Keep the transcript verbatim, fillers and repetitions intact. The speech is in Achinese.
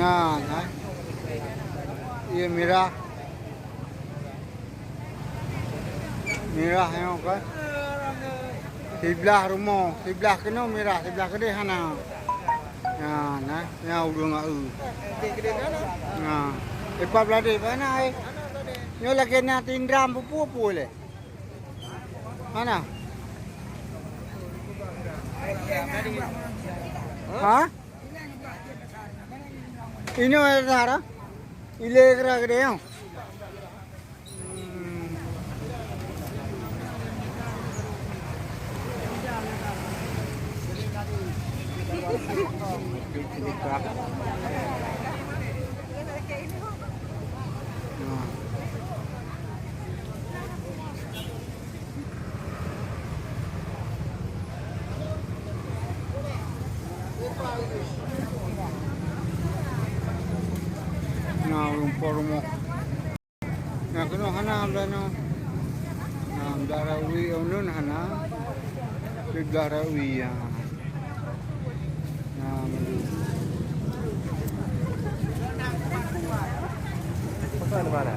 Nyan, eh. Iya mirah. Mirah nyoe kan. Siblah rumoh, siblah keunoe mirah, siblah keudeh hana. Nyan, eh. Nyan ureueng a eu. Nyan. Ipat beladeh, mana, eh? Nyoe lagèe na tindram pupu-pupu lé. Mana? Ha? Inoe Zahra? Ilèe kira geude nyoe. Nah, rumpok rumoh. Nah, keunoe hana blah nyoe. Nah, blah rawi ulôn hana. Di blah rawi, ya. Nah, malu. Pasal di mana?